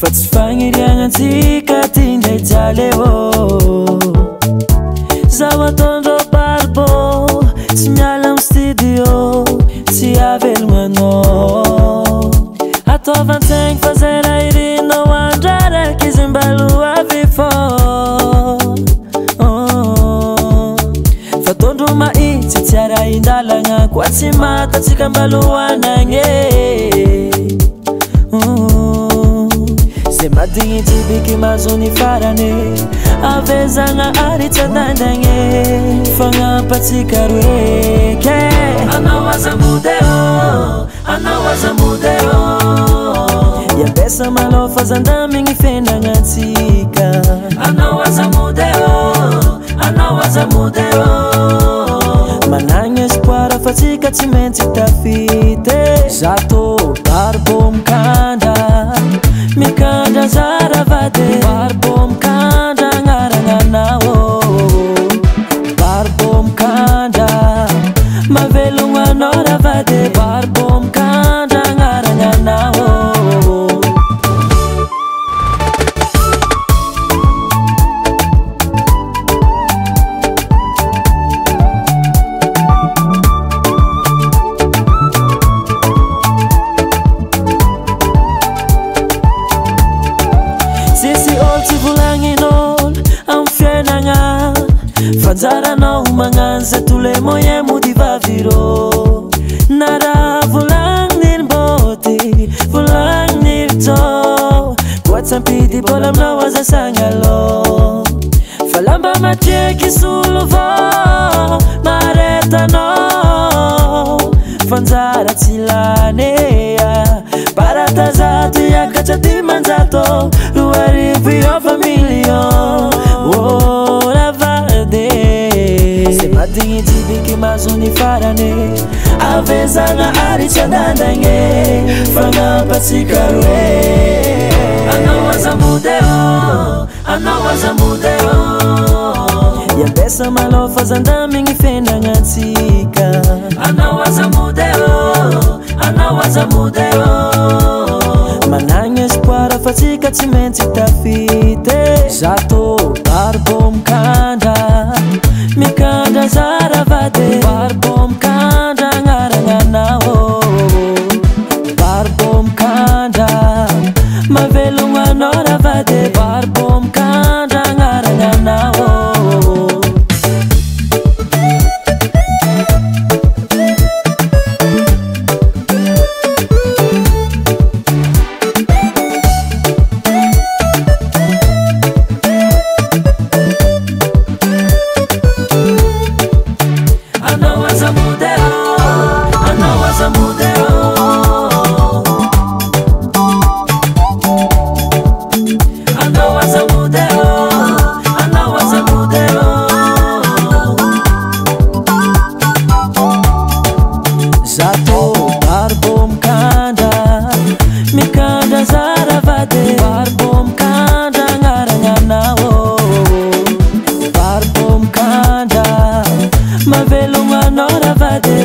Fa tsy fagniriagnatsika ty ndray jaleo. Zaho ataondreo barbo, tsy miala amy studio, tsy avelogno anao. Ataovantsegny fa zay raha irinao andraraka izy mbalo avy fô. Oh. Fa tondro mahitsy tsy arahin-dalagna koa tsy maty atsika mbalohanagny e. Zay madigny jibiky mahazo ny farany avezagna ary tsy andandragny fagnampatsika roeke. Anao aza mody eo, anao aza mody eo. Iambesa malôha fa zandamigny fiainagnantsika. Anao aza mody eo, anao aza mody eo. Managna espoir fa tsika tsy maintsy tafite. Zato barbo mikandra, mikandra zara vady. Barbo mikandra agnaragnanao. Barbo mikandra, mavelogno anao ravady. Barbo mikandra agnaragnanao. Tsisy olo tsy volagnin'olo amy fiainagna. Fanjaranao magnano zay tous les moyens mody vavy rô. Na raha volagnin'ily mbôty, volagnin'ily tô. Koa tsy ampidy bola aminao aza sagnalô. Fa lamba matrieky solo vao maretanao. Fanjara tsy lany baratazato hiakatra 500 2000 iofa million. Oh ravady. Zay madigny jibiky mahazo ny farany avezagna ary tsy andandragny fagnampatsika roe. Anao aza mody eo, anao aza mody eo. Iambesa malôha fa zandamigny fiainagnantsika. Anao aza mody eo, anao aza mody eo. Managna espoir fa tsika tsy maintsy tafite. Zato barbo mikandra, mikandra zara vady. Barbo mikandra agnaragnanao. Barbo mikandra, mavelogno anao ravady. Barbo mikandra agnaragnanao. Anao aza mody eo, anao aza mody eo. Anao aza mody eo, anao aza mody eo. Zato barbo mikandra, mikandra zara vady. Barbo mikandra agnaragnanao. Barbo mikandra, mavelogno anao ravady.